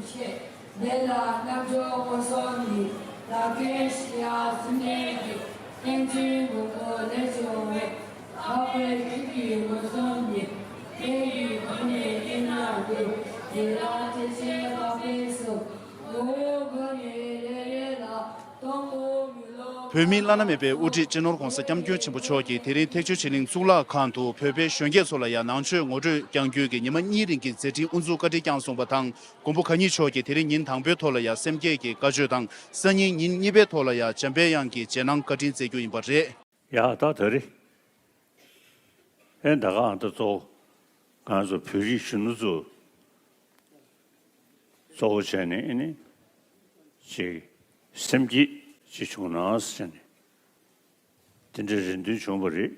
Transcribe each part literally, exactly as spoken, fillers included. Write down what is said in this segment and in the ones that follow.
ཆེ། དེ་ལ་རྣལ་འབྱོར་མངོན་སུམ་ནི། ལག་ལེན་ཤེས་ཡ་གསུམ་ལྡན་གྱི། ཏིང་འཛིན་སྒོམ་པ་ལས་བྱུང་བའི། འཕགས་པའི་ཁྱིམ་གྱི་མངོན་སུམ་ནི། གཏན་གྱི་སྒོ་ནས་གཏན་ལ་འབེབས། དེ་ལ་ཐེག་ཆེན་འཕགས་པའི་གསུང་། ངོ་བོ་སྒོ་ནས་རེ་རེ་ལ། སྟོང་གོ་མི་སློབ། བོད་མིའི་བླ་ན་མེད་པའི་དབུ་ཁྲིད་སྤྱི་ནོར་༧གོང་ས་༧སྐྱབས་མགོན་ཆེན་པོ་མཆོག་གིས་དེ་རིང་ཐེག་མཆོག་ཆོས་གླིང་གཙུག་ལག་ཁང་དུ་བོད་པའི་གཞོན་སྐྱེས་ཚོ་ལ་ཡང་ནང་ཆོས་ངོ་སྤྲོད་བསྐྱང་རྒྱུའི་ཉི་མ་གཉིས་རིང་གི་མཛད་འཕྲིན་དབུ་འཛུགས་བཀའ་དྲིན་བསྐྱངས་གསུངས་པ་དང་། མགོན་པོ་གང་ཉིད་མཆོག་གིས་དེ་རིང་ཉིན་དང་པོའི་ཐོག་ལ་ཡང་སེམས་བསྐྱེད་ཀྱི་བཀའ་ཆོས་དང་། སང་ཉིན་ཉིན་གཉིས་པའི་ཐོག་ལ་ཡང་འཇམ་པའི་དབྱངས་ཀྱི་རྗེས་གནང་བཀའ་དྲིན་སྩལ་རྒྱུ་ཡིན་པ་རེད། ཡ་ད་ད་རེད། ཨེ་ད་ག་ཨང་ད་གཙོ་བོ་ང་ཚོ་བོད་རིགས་གཞོན་ནུ་ཚོ་གཙོ་བོ་བྱས་ནས་ཨེ་ནི་ཅིག་སེམས་བསྐྱེད་ཅིག་བྱུང་ན་ཟེར་ནས་དེ་འདྲའི་རེ་འདུན་བྱུང་བ་རེད།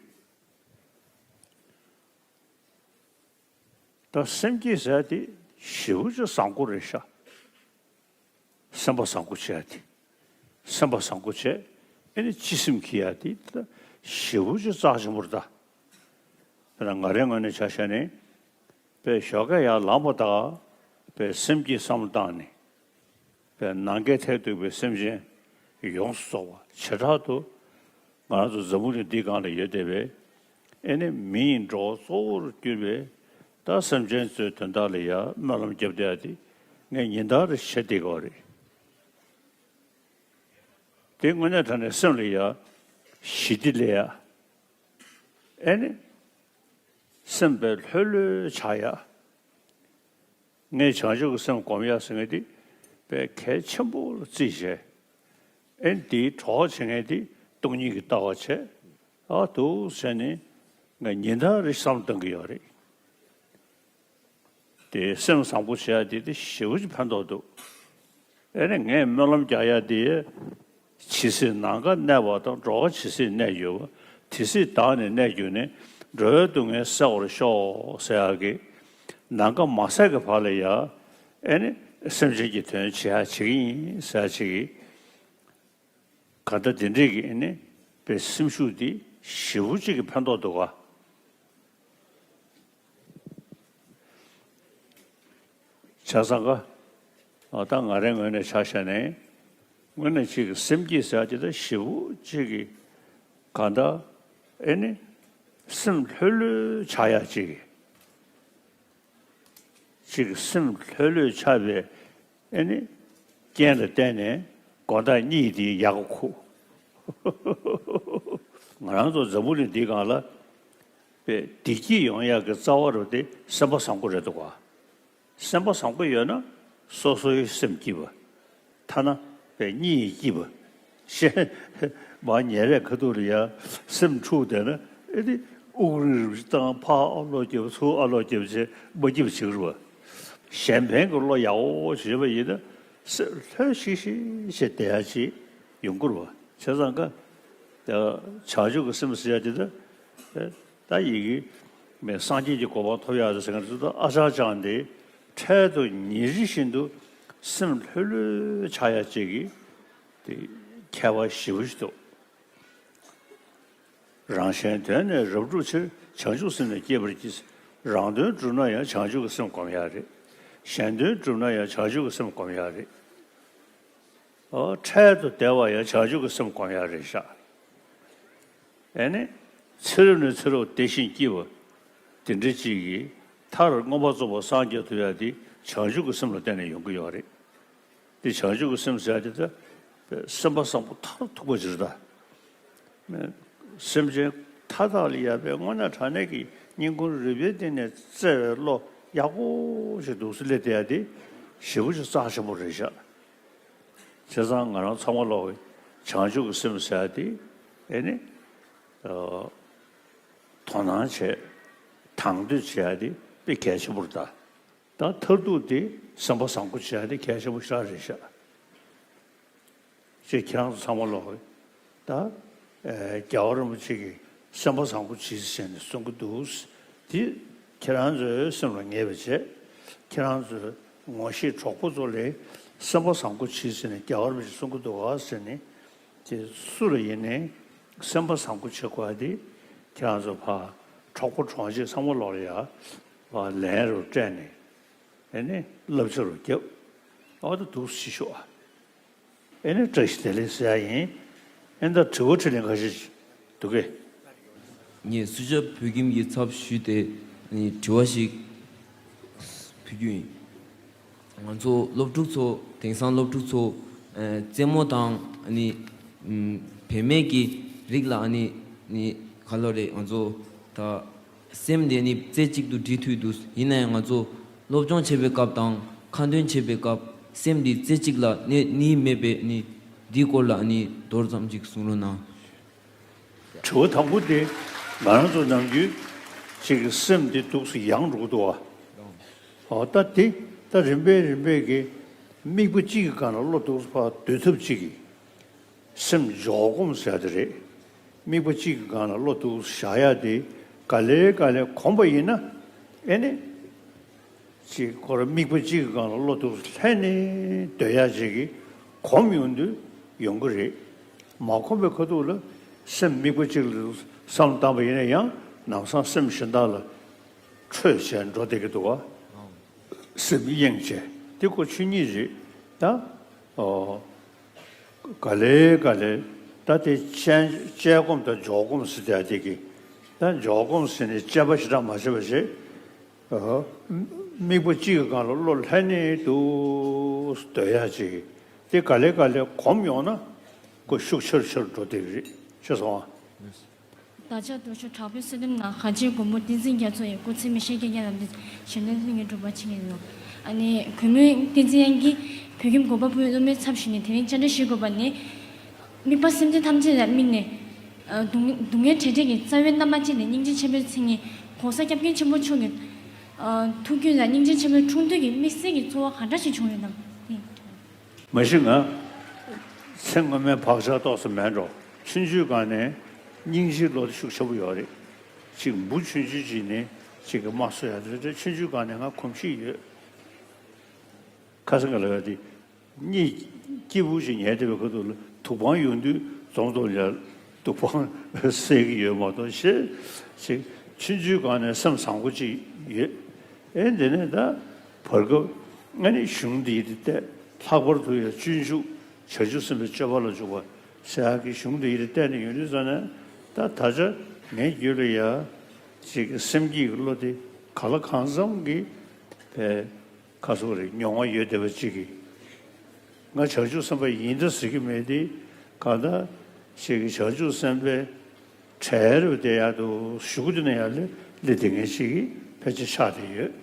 ད་སེམས་བསྐྱེད་ཟེར་དེ་ཞེ་པོ་ཅིག་བཟང་པོ་རེད་ཤག་སེམས་པ་བཟང་པོ་བྱས་ཏེ། སེམས་པ་བཟང་པོ་བྱས། ཨེ་ནི་སྤྱི་སེམས་ཁེ་ཡ་དེ་ད་ཞེ་པོ་ཅིག་རྩ་ཆེན་པོ་རེད་ད། དཔེར་ན་ང་རའི་ངོས་ནས་ཆ་བཞག་ནས། དཔེ་ཞོགས་ཀས་ཡར་ལངས་པ་དང་། དཔེ་སེམས་ཀྱི་བསམ་བློ་བཏང་ནས། དཔེ་ནམ་མཁའི་མཐས་གཏུགས་པའི་སེམས་ཅན་ཡོངས་སུ་རྫོགས་པ་བྱེ་བྲག་ཏུ། ང་རང་ཚོ་འཛམ་བུ་གླིང་འདིའི་སྒང་ལ་ཡོད་བསྡད་པའི་ཨེ་ནི་མི་ཡི་འགྲོ་བ་གཙོ་བོར་གྱུར་པའི་ད་སེམས་ཅན་ཚོའི་དོན་དག་ལ་ཡང་སྨོན་ལམ་བརྒྱབ་བསྡད་ཡ་དེ་ངས་ཉིན་ལྟར་བྱེད་བསྡད་ཀྱི་ཡོད་རེད། དེ་དངོས་གནས་དྲང་གནས་སེམས་ལ་ཡང་ཞི་བདེ་སླེབས་ཡ། ཨེ་ནི་སེམས་དཔེ་ལྷོད་ལྷོད་ཆགས་ཡ། ངས་བྱང་ཆུབ་ཀྱི་སེམས་སྒོམ་ཡག་ཟེར་མཁན་དེ་དཔེ་གལ་ཆེན་པོ་ལ་བརྩིས་བྱས། ཨེ་འདིའི་གྲོགས་བྱེད་མཁན་དེ་སྟོང་ཉིད་ཀྱི་ལྟ་བ་བྱས། ཨ་འདུག་བྱས་ནས་ངས་ཉིན་ལྟར་རེ་བསམ་བློ་གཏོང་གི་ཡོད་རེད། དེ་སེམས་བཟང་པོ་བྱེད་ཡག་དེ་དེ་ཞེ་པོ་ཅིག་ཕན་ཐོགས་འདུག་ཨེ་ནས་ངས་སྨོན་ལམ་རྒྱག་ཡག་དེ། ཇི་སྲིད་ནམ་མཁའ་གནས་པ་དང་། འགྲོ་བ་ཇི་སྲིད་གནས་གྱུར་པ། དེ་སྲིད་བདག་ནི་གནས་གྱུར་ནས། འགྲོ་བའི་སྡུག་བསྔལ་བསལ་བར་ཤོག་ཟེར་ཡག་གི། ནམ་མཁའ་མ་ཟད་ཀྱི་བར་ལ་ཡ། ཨེ་ནི་སེམས་ཅན་གྱི་དོན་བྱེད་ཡག་བྱེད་ཀྱི་ཡིན་ཟེར་ཡག་ཅིག་གི། ག་ད་དེ་འདྲས་ཀྱི་ཨེ་ནི་དཔེ་སེམས་ཤུགས་དེ་ཞེ་པོ་ཅིག་གི་ཕན་ཐོགས་འདུག་ག་བྱས་ཙང་ཀ། ཨ་ད་ང་རའི་ངོས་ནས་ཆ་བཞག་ནས། དངོས་གནས་ཅིག་གི་སེམས་བསྐྱེད་ཟེར་ཡག་དེ་ད་ཞེ་པོ་ཅིག་གི་གང་ལྟར་ཨེ་ནི་སེམས་ལྷོད་ལྷོད་ཆགས་ཡག་ཅིག་གི། ཅིག་གི་སེམས་ལྷོད་ལྷོད་ཆགས་པའི་ཨེ་ནི་རྐྱེན་ལ་བརྟེན་ནས་དགོང་དག་གཉིད་དེ་ཡག་པོ་ཁུག་ང་རང་ཚོ་འཛམ་བུ་གླིང་འདིའི་སྒང་ལ་དཔེ་བདེ་སྐྱིད་ཡོང་ཡག་གི་རྩ་བ་རུ་དེ་སེམས་པ་བཟང་པོ་རེད་འདུག་ག་སེམས་པ་བཟང་པོ་ཡོད་ན་སོ་སོའི་སེམས་སྐྱིད་པ། ཐ་ན་དཔེ་གཉིད་སྐྱིད་པ། གཞན་མ་ཉལ་བའི་ཁ་ཐུག་ལ་ཡང་སེམས་འཁྲུག་བསྡད་ན་ཨེ་དེ་དབུགས་རིང་རིང་བཏང་ཕར་ཨ་ལོག་རྒྱབ་ཚུར་ཨ་ལོག་རྒྱབ་བྱས་མ་སྐྱིད་པ་བྱེད་ཀྱི་རེད་པ། གཞན་ཕན་གྱི་བློ་ཡག་པོ་ཞིག་ཡོད་པ་ཡིན་ན་སེམས་ལྷོད་ཤིག་ཤིག་བྱས་བསྡད་ཡག་ཅིག་ཡོང་གི་རེད་པ། བྱས་ཙང་ཀ་བྱང་ཆུབ་ཀྱི་སེམས་ཟེར་ཡག་དེ་ད། ད་ཡི་གེ་མེད་སངས་རྒྱས་ཀྱི་གོ་འཕང་ཐོབ་ཡག་རེད་ཟེར་མཁན་དེ་ཚོ་ད་ཨ་ཅག་ཅག་འདི་འཕྲལ་དུ་ཉིན་རེ་བཞིན་དུ་སེམས་ལྷོད་ལྷོད་ཆགས་ཡག་ཅིག་གི་དེ་ཁྱད་པར་ཞེ་པོ་ཞིག་འདུག་རང་གཞན་དོན་ནི་རབ་བསྒྲུབ་ཕྱིར། བྱང་ཆུབ་སེམས་ནི་བསྐྱེད་པར་བགྱི། རང་དོན་བསྒྲུབ་ན་ཡང་བྱང་ཆུབ་ཀྱི་སེམས་སྒོམ་ཡག་རེད། གཞན་དོན་བསྒྲུབ་ན་ཡང་བྱང་ཆུབ་ཀྱི་སེམས་སྒོམ་ཡག་རེད། འོ་འཕྲལ་དུ་བདེ་བ་ཡང་བྱང་ཆུབ་ཀྱི་སེམས་སྒོམ་ཡག་རེད་ཤག་ཨེ་ནི། ཚེ་རབས་ནས་ཚེ་རབས་བདེ་ཞིང་སྐྱིད་པ། དེ་འདྲ་ཅིག་གིས་མཐར་མངོན་པར་རྫོགས་པར་སངས་རྒྱས་ཐུབ་ཡག་དེ་བྱང་ཆུབ་ཀྱི་སེམས་ལ་བརྟེན་ནས་ཡོང་གི་ཡོད་རེད། དེ་བྱང་ཆུབ་ཀྱི་སེམས་ཟེར་ཡག་དེ་ད། སེམས་པ་བཟང་པོ་མཐར་ཐུག་པ་ཅིག་རེད་ད། སེམས་ཅན་མཐའ་དག་ལ་ཡ་དཔེ་དངོས་གནས་དྲང་གནས་ཀྱི་སྙིང་ཁུང་རུས་པའི་གཏིང་ནས་བརྩེ་བའི་བློ་ཡག་པོ་ཞིག་འདུག་སེ་སླེབས་བསྡད་ཡག་དེ་ཞེ་པོ་ཅིག་རྩ་ཆེན་པོ་རེད་ཤག་བྱས་ཙང་ང་རང་ཚང་མ་ལོག་གི་བྱང་ཆུབ་ཀྱི་སེམས་ཟེར་ཡག་དེ་ཨེ་ནི། དོ་སྣང་བྱས། དང་དོད་བྱེད་ཡག་དེ་དཔེ་གལ་ཆེན་པོ་རེད་ད། ད་མཐར་ཐུག་དེ་སེམས་པ་བཟང་པོ་བྱེད་ཡག་དེ་གལ་ཆེན་པོ་ཞེ་དྲག་རེད་ཤག་ཅེས་ཁྱེད་རང་ཚོ་ཚང་མ་ལོག་གི་ད། ཨེ་རྒྱལ་བ་རིན་པོ་ཆེ་གིས་སེམས་པ་བཟང་པོ་གྱིས་ཟེར་ནས་གསུང་གི་འདུག་དེ་ཁྱེད་རང་ཚོའི་སེམས་ལ་ངེས་པ་བྱས། ཁྱེད་རང་ཚོའི་ངོ་ཤེས་གྲོགས་པོ་ཚོ་ལ་སེམས་པ་བཟང་པོ་གྱིས་ཟེར་ནས་རྒྱལ་བ་རིན་པོ་ཆེས་གསུང་གི་འདུག་ག་ཟེར་ནས། དེ་སུ་ལ་ཡིན་ནའི་སེམས་པ་བཟང་པོ་བྱེད་དགོས་པ་དེ་ཁྱེད་རང་ཚོ་ཕར་གྲོགས་པོ་གྲོགས་མཆེད་ཚང་མ་ལོག་ལ་ཡ་ཕར་ལན་རུ་སྤྲད་ནས། ཨེ་ནི་བསླབ་བྱ་རུ་བརྒྱབ། ཨོ་ད་འདུག་སེ་ཤོག་ཨ། ཨེ་ནས་བཀྲ་ཤིས་བདེ་ལེགས་ཟེར་ཡ་ཡིན། ཨེ་ད་དྲི་བ་དྲིས་ལན་ཁ་ཤས་འདུག་གས། ངས་སུ་ཇཱ་བོད་ཁྱིམ་གྱི་ཚབ་ཞུས་ཏེ་ནི་དྲི་བ་ཞིག་ཕུལ་རྒྱུ་ཡིན། ང་ཚོ་སློབ་ཕྲུག་ཚོ་དེང་སང་སློབ་ཕྲུག་ཚོ་ཨ་རྩེད་མོ་དང་ནི་ཨམ་བུད་མེད་ཀྱི་རིགས་ལ་ནི་ནི་ག་ལོ་རེད། ང་ཚོ་ད་སེམས་དེ་ནི་རྩེ་གཅིག་ཏུ་སྒྲིལ་ཐུབ་འདུག་ཡིན་ན་ཡང་ང་ཚོ་སློབ་སྦྱོང་བྱེད་པའི་སྐབས་དང་ཁ་འདོན་བྱེད་པའི་སྐབས་སེམས་འདི་རྩེ་གཅིག་ལ་གནས་ནི་མེད་པས་ནི་འདིའི་སྐོར་ལ་ནི་མདོར་ཙམ་ཅིག་གསུང་རོགས་གནང་། དྲི་བ་དང་པོ་དེ་ང་རང་ཚོ་ནམ་རྒྱུན་ཅིག་གི་སེམས་དེ་འདུག་སེ་ཡང་འགྲོ་གི་འདུག་བ། ཨོ་ད་དེ་ད་རིམ་པས་རིམ་པས་ཀྱི་དམིགས་པ་གཅིག་གི་སྒང་ལ་བློ་འདུག་སེ་ཕར་སྡོད་ཐབས་ཅིག་གི་སེམས་འཇོག་སྒོམ་ཟེར་ཡ་དེ་རེད། དམིགས་པ་གཅིག་གི་སྒང་ལ་བློ་འདུག་སེ་བཞག་ཡ་དེ་ག་ལེ་ག་ལེ་གོམས་པ་ཡིན་ན་ཨེ་ནི། ཅིག་ཁོ་རང་དམིགས་པ་གཅིག་གི་སྒང་ལ་བློ་འདུག་ལྷན་ནེ་སྡོད་ཡ་ཅིག་གི་གོམས་ཡོང་དུས་ཡོང་གི་རེད། མ་གོམས་པའི་ཁ་ཐུག་ལ་སེམས་དམིགས་པ་གཅིག་ལ་བསམ་བཏང་པ་ཡིན་ན་ཡང་ལམ་སང་སེམས་གཞན་དག་ལ་འཕྲོས་བྱས་འགྲོ་བསྡད་ཀྱི་འདུག་བ། སེམས་གཡེང་བྱས་དེ་ཁོ་ཆོས་ཉིད་རེད་ད། ཨོ། ག་ལེ་ག་ལེ་ད་དེ་དཔྱད་དཔྱད་སྒོམ་དང་འཇོག་སྒོམ་ཟེར་ཡ་དེ་གི་ད་འཇོག་སྒོམ་ཟེར་ནས་དཔྱད་པ་ཞེ་དྲག་མ་བྱེད་པ་བྱེད། ཨོ། དམིགས་པ་གཅིག་གི་སྒང་ལ་བློ་ལྷན་ནེ་འདུག་སེ་སྡོད་ཡ་ཅིག་དེ་ག་ལེ་ག་ལེ་གོམས་ཡོང་ན་ཁོ་ཤུགས་ཆེར་ཆེར་འགྲོ་བསྡད་ཀྱི་རེད། ཤེས་སོང་ཨ། ད་ཆ་རྡོ་ཤོ་དྲག་པོའི་གསོལ་འདེབས་ནང་གངས་ཅན་མགོན་པོ་བསྟན་འཛིན་རྒྱ་མཚོ་ཡི་སྐུ་ཚེ་མི་ཤིགས་རྒྱ་རྒྱ་ལ་འདི་ཞལ་འདོན་ལྷུན་གྱིས་གྲུབ་པ་ཆེད་ཡིན་ནོ། ཨ་ནི་གུས་མོས་བསྟན་འཛིན་དབྱངས་ཀྱིས་བོད་ཁྱིམ་གོ་པ་ཕུ་བོའི་སློབ་མའི་ཚབ་ཞུས་ནས་དེ་རིང་བཅར་འདྲི་ཞུ་དགོས་པ་ནི། དམིགས་པ་སེམས་ཅན་ཐམས་ཅད་ལ་དམིགས་ནས། ཨ་སྡུག་སྡུག་བསྔལ་བྲལ་བྲལ་གྱི་རྩ་བའི་བླ་མ་ཅིག་ནས་སྙིང་རྗེ་ཆེན་པོའི་མཚན་ཉིད་༸གོང་ས་༸སྐྱབས་མགོན་ཆེན་པོ་མཆོག་གི་ཨ་ཐུགས་རྒྱུད་ལ་སྙིང་རྗེ་ཆེན་པོའི་འཁྲུངས་དུས་ཀྱི་དམིགས་བསལ་གྱི་ཚོར་བ་ག་འདྲ་ཞིག་བྱུང་ཡོད་དམ། མ་གཞི་ང་ཚེ་སྔོན་མའི་བག་ཆགས་ཏོག་ཙམ་མེད་འགྲོ། ཆུང་ཆུང་སྒང་ནས་སྙིང་རྗེའི་བློ་དེ་ཤུགས་ཆེན་པོ་ཡོད་རེད། ཅིག་འབུ་ཆུང་ཆུང་ཅིག་ནས་ཅིག་གི་དམར་གསོད་ཡ་དེ་འདྲ་ཆུང་ཆུང་སྒང་ནས་ང་གོམས་གཤིས་ཡོད། ཁ་སང་ག་ལ་ཡ་དེ་གཉིད་སྐྱིད་པོ་ཞིག་ཉལ་བསྡད་པའི་ཁ་ཐུག་ལ་དུག་པང་ཡོང་དུས་འཛོམས་འཛོམས་ཡ་དུག་པང་སེལ་གྱི་ཡོད་མ་གཏོགས་ཞེས་ཅིག་ཆུང་ཆུང་སྒང་ནས་སེམས་བཟང་པོ་ཅིག་ཡོད། ཨེ་འདི་ནས་ད་བར་སྐབས་ང་ནི་གཞུང་འདི་ཡི་བལྟས། ལྷག་པར་དུ་ཡང་སྤྱོད་འཇུག་བྱང་ཆུབ་སེམས་དཔའི་སྤྱོད་པ་ལ་འཇུག་པ་ཟེར་ཡག་གི་གཞུང་འདི་ཡི་བལྟས་ནས་ཡོང་དུས་ཙ་ནས་ད་ད་ཆ་ངའི་རྒྱུད་ལ་ཡ་ཅིག་གི་སེམས་བསྐྱེད་ཀྱི་བློ་དེ་ག་ལ་གང་འཚམ་གྱི་བས་ཁ་སོག་རེ་མྱོང་བ་ཡོད་བསྡད་པ་ཅིག་གིས། ང་བྱང་ཆུབ་སེམས་དཔའ་ཡིན་ད་ཟེར་གྱི་མེད་དེ། གང་ལྟར་ཅིག་གི་བྱང་ཆུབ་སེམས་དཔའི་གྲལ་རུ་བསྡད་ཡག་ཏུ་ཞུགས་དུས་ན་ཡང་སླེབས་སླེབས་བསྡད་མཁན་ཅིག་གིས་ཕལ་ཆེར་ཆགས་བསྡད་ཡོད།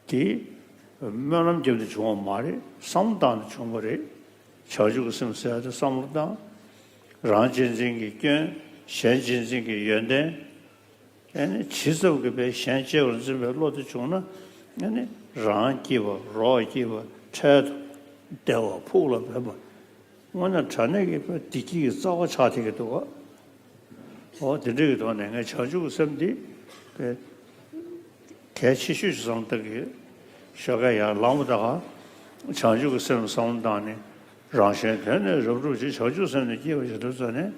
དེ་སྨོན་ལམ་བརྒྱབ་ནས་བྱུང་བ་མ་རེད། བསམ་བློ་བཏང་ནས་བྱུང་བ་རེད། བྱང་ཆུབ་ཀྱི་སེམས་ཟེར་ཡ་དེ་བསམ་བློ་བཏང་། རང་གཅེས་འཛིན་གྱི་སྐྱོན། གཞན་གཅེས་འཛིན་གྱི་ཡོན་ཏན། ཨེ་ནི་ཇི་ཙམ་གྱིས་པའི་གཞན་གཅེས་པར་འཛིན་པའི་བློ་དེ་བྱུང་ན། ཨེ་ནི་རང་སྐྱིད་པ། རོགས་སྐྱིད་པ། འཕྲལ་དུ་བདེ་བ། ཕུགས་ལ་ཕན་པ། དངོས་གནས་དྲང་གནས་ཀྱི་བདེ་སྐྱིད་ཀྱི་རྩ་བ་ཆགས་བསྡད་ཀྱི་འདུག་ག། འོ་དེ་འདྲ་གི་ཐོག་ནས་ངས་བྱང་ཆུབ་ཀྱི་སེམས་འདི་གལ་ཆེ་ཤོས་ཤིག་བསམ་བཏང་གི་ཡོད། ཞོགས་ཀས་ཡར་ལངས་པ་དང་བྱང་ཆུབ་ཀྱི་སེམས་བསམ་བློ་བཏང་ནས་རང་གཞན་དོན་ནི་རབ་བསྒྲུབ་ཅིང་། བྱང་ཆུབ་སེམས་ནི་བསྐྱེད་པར་བྱ། དེ་ཚོ་ནས་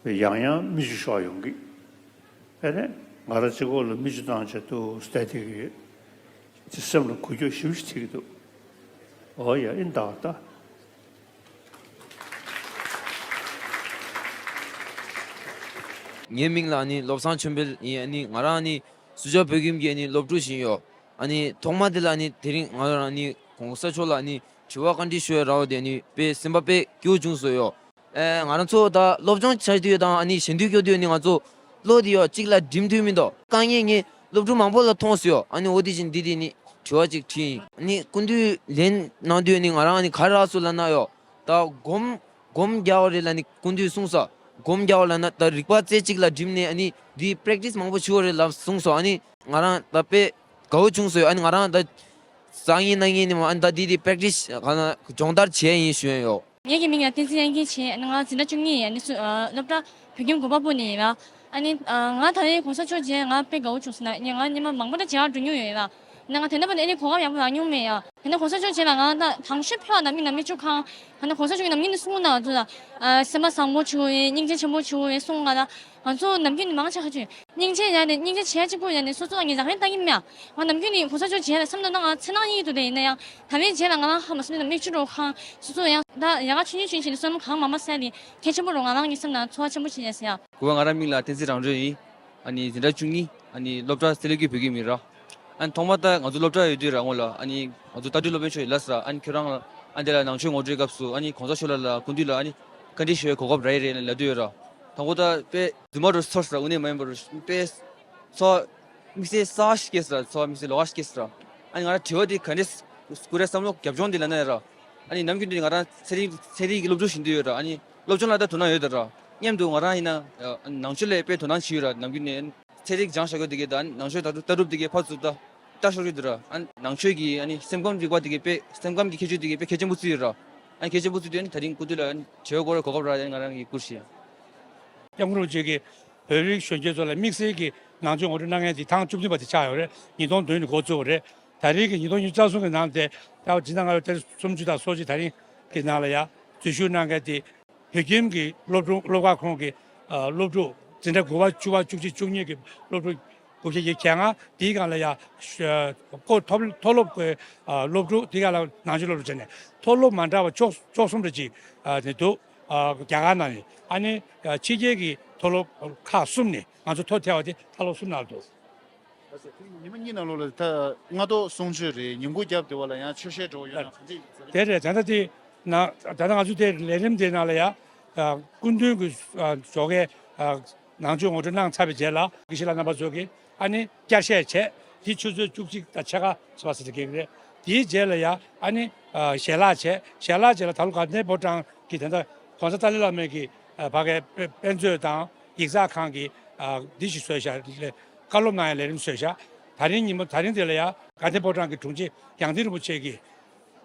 ཡང་ཡང་མིག་ཆུ་ཤོར་ཡོང་གི། ཨེ་ནས་ང་རང་གཅིག་པོ་ལ་མིག་ཆུ་བཏང་བྱས་འདུག་བལྟས་བསྡད་ཀྱི་ཡོད། དེ་སེམས་ལ་འགུལ་སྐྱོད་ཞེ་པོ་ཅིག་ཐེབས་ཀྱི་འདུག། འོ་ཡ་ཨིན་ད་ད། ངའི་མིང་ལ་ཨ་ནི་བློ་བཟང་ཆོས་འཕེལ་ཡིན། ཨ་ནི་ང་རང་ཨ་ནི་སུ་ཇཱ་བོད་ཁྱིམ་གྱི་ཨ་ནི་སློབ་ཕྲུག་ཞིག་ཡོད། ཨ་ནི་ཐོག་མ་དེ་ལ་ཨ་ནི་དེ་རིང་ང་རང་ཨ་ནི་གོང་ས་མཆོག་ལ་ཨ་ནི་དྲི་བ་བཀའ་འདྲི་ཞུ་ཡ་རག་པ་དེ་ཨ་ནི་དཔེ་སེམས་པ་དཔེ་སྐྱིད་པོ་བྱུང་སོང་ཡོད། ཨེ་ང་རང་ཚོ་ད་སློབ་སྦྱོང་བྱ་དུས་དང་ཨ་ནི་ཞན་དུས་སྐྱོ་དུས་ཨ་ནི་ང་ཚོ་བློ་དེ་ཡོད་གཅིག་ལ་སྒྲིམ་ཐུབ་མི་འདུག། དཀའ་ངལ་ངས་སློབ་ཕྲུག་མང་པོ་ལ་མཐོང་སོང་ཡོད། ཨ་ནི་འོ་དེ་བཞིན་འདི་དེ་ནི་དྲི་བ་ཅིག་དྲིས་ཡིན། ཨ་ནི་སྐུ་མདུན་ལན་གནང་དུས་ཨ་ནི་ང་རང་ཨ་ནི་ག་རེ་རག་སོང་ལབ་ན་ཡོད། ད་སྒོམ་སྒོམ་རྒྱག་པ་རེད་ལབ་ནི་སྐུ་མདུན་གསུངས་སོང་། སྒོམ་རྒྱག་པ་ལབ་ན་ད་རིག་པ་རྩེ་གཅིག་ལ་སྒྲིམ་ནས་ཨ་ནི་འདི་པེ་རེག་ཊི་སི་མང་པོ་བྱེད་དགོས་རེད་ལབ་གསུངས་སོང་། ཨ་ནི་ང་རང་ད་དཔེ་དགའ་བོ་བྱུང་སོང་ཡོད། ཨ་ནི་ང་རང་ད་སང་ཉིན་གནངས་ཉིན་ནི་མ་ཨ་ནི་ད་འདི་འདི་པེ་རེག་ཊི་སི་ག་ན་སྦྱོང་བརྡར་བྱས་ཡིན་ཞུ་ཡ་ཡོད། ངེད་ཀྱི་མིང་ཡང་བསྟན་འཛིན་དབྱངས་སྐྱིད་བྱས། ང་འཛིན་གྲྭ་བཅུ་གཉིས་ཡིན། ཨ་ནི་སུ་ཨ་སློབ་གྲྭ་བོད་ཁྱིམ་གོ་པ་སྤོ་ནས་ཡིན་ལ། ཨ་ནི་ཨ་ང་ད་རེས་གོང་ས་མཆོག་མཇལ་ང་དཔེ་དགའ་བོ་བྱུང་སོང་ན་ང་སྔོན་མ་མང་པོ་འདྲ་མཇལ་ཁ་འགྲོ་མྱོང་ཡོད་ཡིན་ལ། ཡིན་ན་ང་དེ་འདྲ་བ་ནི་ཨ་ནི་གོ་སྐབས་ཡག་པོ་རག་མྱོང་མེད་ཡ། དེ་ནས་གོང་ས་མཆོག་རྗེས་ལ་ང་ད་དང་ཤོས་ཕེབས་པ་ནང་མི་ནང་མི་བཅུ་གང་། ད་ནི་གོང་ས་མཆོག་གི་ནང་མི་ནི་གསུང་ན་ང་ཚོ་ལ་ཨ་སེམས་པ་བཟང་པོ་བྱུང་བས། སྙིང་རྗེ་ཆེན་པོ་བྱུང་བས་གསུང་ང་ལ། ང་ཚོ་ནམ་རྒྱུན་ནི་མང་ཆེ་ཁ་ཆུ་སྙིང་རྗེ་ཡ་ནི་སྙིང་རྗེ་བྱེད་གཅིག་པུ་ཡ་ནི་སོ་སོ་ངས་ཟ་མཁན་ལྟ་གི་མེད་ཡ། ང་ནམ་རྒྱུན་ནི་གོང་ས་མཆོག་རྗེས་ལ་བསམ་བློ་གཏོང་ང་ཚེ་ནང་གཉིད་དུ་དེ་ཡིན་ན་ཡང་ད་མི་རྗེས་ལ་ང་རང་ཧ་མ་སོང་ནི་ནང་མི་བཅུ་རུ་གང་སོ་སོ་ཡང་ད་ཡ་ག་ཆུང་ཆུང་ཆུང་ཆུང་ནི་བསམ་བློ་གང་མ་མ་སལ་ནི་གལ་ཆེན་པོ་རུ་ང་རང་གི་སེམས་ནང་ཚོར་བ་ཆེན་པོ་བྱེད་ཡ་ཟེར་ཡ། གུས་པ། ང་རང་མིང་ལ་བསྟན་འཛིན་རང་གྲོལ་ཡིན། ཨ་ནི་འཛིན་གྲྭ་བཅུ་གཉིས། ཨ་ནི་སློབ་གྲྭ་སེ་ལེ་ཀུའི་བོད་ཀྱི་མི་ར། ཨ་ནི་ཐོག་མ་ད་ང་ཚོ་སློབ་གྲྭ་ཡོད་དུས་ར་སྔོན་ལ་ཨ་ནི་ང་ཚོ་ལྟ་དུས་སློབ་དཔོན་མཆོག་ཡིན་ལ་ཟེར་ཨ་ནི་ཁྱོད་རང་ལ་ཨ་འདི་ལ་ནང་ཆོས་ངོ་སྤྲོད་སྐབས་སུ་ཨ་ནི་གོང་ས་མཆོག་ལ་ལ་སྐུ་མདུན་ལ་ཨ་ནི་བཀའ་འདྲི་ཞུ་བའི་གོ་སྐབས་རག་ཡི་རེད་ལབ་དུས་ཡོད་ར། དང་པོ་ད་དཔེ་རྫུན་མ་རུ་ཚོར་ཟེར། དངོས་གནས་མ་ཡིན་པར་དཔེ་ཚོ་དམིགས་བསལ་གསར་པ་ཞིག་སྐྱེས་ཟེར། ཚོ་དམིགས་བསལ་ལོགས་ཀ་ཞིག་སྐྱེས་ཟེར། ཨ་ནི་ང་རང་དྲི་བ་འདི་ག་འདྲས་བསྐུར་རེད་བསམ་བློ་རྒྱབ་ལྗོངས་འདི་ལ་ན་ཡོད་ར། ཨ་ནི་ནམ་རྒྱུན་འདི་ང་རང་ཚན་རིག་ཚན་རིག་གི་སློབ་ཕྲུག་བྱེད་འདོད་ཡོད་ར། ཨ་ནི་སློབ་སྦྱོང་ལ་ད་དོ་སྣང་ཡོད་ད་ར། མཉམ་དུ་ང་རང་ཡིན་ན་ནང་ཆོས་ལ་དཔེ་དོ་སྣང་བྱེད་ཡོད་ར། ནམ་རྒྱུན་ནས་ཚན་རིག་སྦྱང་བྱ་དགོས་དེ་གའི་ད་ནང་ཆོས་ད་ལྟ་ལྟ་གྲུབ་དེ་གའི་ཕར་ཚུར་ད་ལྟ་ཤོར་གྱི་འདུག་ར། ཨ་ནི་ནང་ཆོས་ཀྱི་ཨ་ནི་སེམས་ཁམས་རིག་པ་དེ་གའི་དཔེ་སེམས་ཁམས་ཀྱི་ཁྱད་ཆོས་དེ་གའི་དཔེ་གལ་ཆེན་པོ་བརྩི་ཡོད་ར། ཨ་ནི་གལ་ཆེན་པོ་བརྩི་དུས་ཨ་ནི་ད་རིང་སྐུ་མདུན་ལ་ཨ་ནི་དྲི་བ་སྐོར་གོ་སྐབས་རག་ཡ། ང་རང་གིས་བསྐུར་ཞུ་ཡ། སྐྱབས་མགོན་རིན་པོ་ཆེ་གིས་བོད་རིགས་གཞོན་སྐྱེས་ཚོ་ལ་དམིགས་བསལ་གྱི་ནང་ཆོས་ངོ་སྤྲོད་གནང་མཁན་དེ་ཐེངས་བཅུ་བདུན་པ་དེ་ཆགས་ཡོད་རེད། ཉིས་སྟོང་བདུན་ནས་འགོ་བཙུགས་པ་རེད། ད་རེས་ཀྱི་ཉིས་སྟོང་ཉི་ཤུ་རྩ་གསུམ་གྱི་ནང་དེ་ད་སྤྱིར་བཏང་ང་ཚོ་དེ་སུམ་ཅུ་དང་སོ་གཅིག་ད་རིང་གི་ནང་ལ་ཡ་འཛུལ་ཞུགས་གནང་མཁན་དེ་བོད་ཁྱིམ་གྱི་སློབ་ཕྲུག་སློབ་ཁག་ཁོངས་ཀྱི་ཨ་སློབ་ཕྲུག་འཛིན་གྲྭ་དགུ་པ་བཅུ་པ་བཅུ་གཅིག་བཅུ་གཉིས་ཀྱི་སློབ་ཕྲུག་དགུ་བརྒྱ་བརྒྱད་ཅུ་གྱ་ལྔ། དེའི་སྒང་ལ་ཡ་ཨ་ཀོ་མཐོ་མཐོ་སློབ་ཀྱི་ཨ་སློབ་ཕྲུག། དེའི་སྒང་ལ་ནང་ཆོས་སློབ་ཕྲུག་བྱས་ནས་མཐོ་སློབ་མ་འདྲ་བ་བཅུ་བཅུ་གསུམ་རེ་ཅིག་ཨ་ནི་འདུག་ཨ་རྒྱ་གར་ནང་ནས། ཨ་ནི་ཨ་ཕྱི་རྒྱལ་གྱི་མཐོ་སློབ་ཁག་གསུམ་ནས། ང་ཚོ་ཐོ་ཐལ་བ་དེ་མཐོ་སློབ་གསུམ་ནང་ལ་འདུག་ཉི་མ་གཉིས་ནང་ལོགས་ལ་ད་སྔ་ཐོག་གསུང་ཆོས་རེད། ཉིན་གུང་རྒྱབ་དེ་བ་ལ་ཡང་ཆོས་བཤད་འགྲོ་ཡོད་ན་ག་འདྲ་ཡིན་ཟེར། དེ་རེད། ད་ལྟ་དེ་ན་ད་ལྟ་ང་ཚོ་དེ་ལས་རིམ་དེ་ནང་ལ་ཡ་ཨ་སྐུ་མདུན་གྱི་ཨ་ཇོ་ཁའི་ཨ་ནང་ཆོས་ངོ་སྤྲོད་གནང་ཚར་བའི་རྗེས་ལ་དགེ་བཤེས་ལགས་རྣམ་པ་ཚོ་གིས་ཨ་ནི་བསྐྱར་བཤད་བྱས། དེ་ཆུ་ཚོད་བཅུ་གཅིག་དང་ཕྱེད་ཀ་ཙམ་ཟེར་གྱི་རེད། དེའི་རྗེས་ལ་ཡ་ཨ་ནི་ཨ་ཞལ་ལག་བྱས། ཞལ་ལག་རྗེས་ལ་ད་ལོ་དགའ་ལྡན་ཕོ་བྲང་གི་དེ་འདྲ་༸གོང་ས་ཏཱ་ལའི་བླ་མའི་གི་ཨ་ཕ་གའི་དཔེ་དཔེ་མཛོད་དང་ཡིག་ཚགས་ཁང་གི་ཨ་འདི་ཞིག་བཟོས་ཤག་བཀའ་སློབ་གནང་ཡ་ལས་རིམ་བཟོས་ཤག་ད་རིང་ཉིན་མོ་ད་རིང་དེ་ལ་ཡ་དགའ་ལྡན་ཕོ་བྲང་གི་དྲུང་ཆེ་ཡང་སྟེང་རིན་པོ་ཆེ་གིས་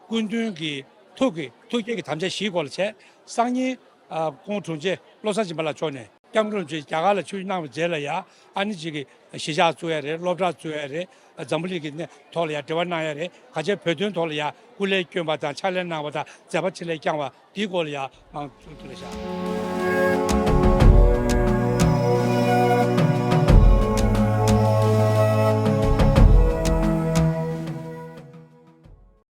སྐུ་མདུན་གྱི་ཐུགས་ཀྱི་ཐུགས་བསྐྱེད་ཀྱི་དམ་བཅའ་བཞིའི་སྐོར་ལ་བྱས། སང་ཉིན་ཨ་སྐུ་ངོ་དྲུང་ཆེ་བློ་བཟང་སྦྱིན་པ་ལགས་མཆོག་ནས་སྐྱབས་མགོན་རིན་པོ་ཆེ་རྒྱ་གར་ལ་ཆིབས་བསྒྱུར་གནང་བའི་རྗེས་ལ་ཡ་ཨ་ནི་ཅིག་གི་གཞིས་ཆགས་བཙུགས་ཡ་རེད། སློབ་གྲྭ་བཙུགས་ཡ་རེད། འཛམ་བུ་གླིང་གི་གནས་ཐོག་ལ་ཡ་འབྲེལ་བ་གནང་ཡ་རེད། ག་ཅི་བོད་དོན་ཐོག་ལ་ཡ་སྐུ་ལས་བསྐྱོན་པ་དང་ཕྱག་ལས་གནང་བ་དང་མཛད་པ་ཕྱི་ལ་བསྐྱངས་པ་འདིའི་སྐོར་ལ་ཡ་མང་ཐུགས་ལ་བཞག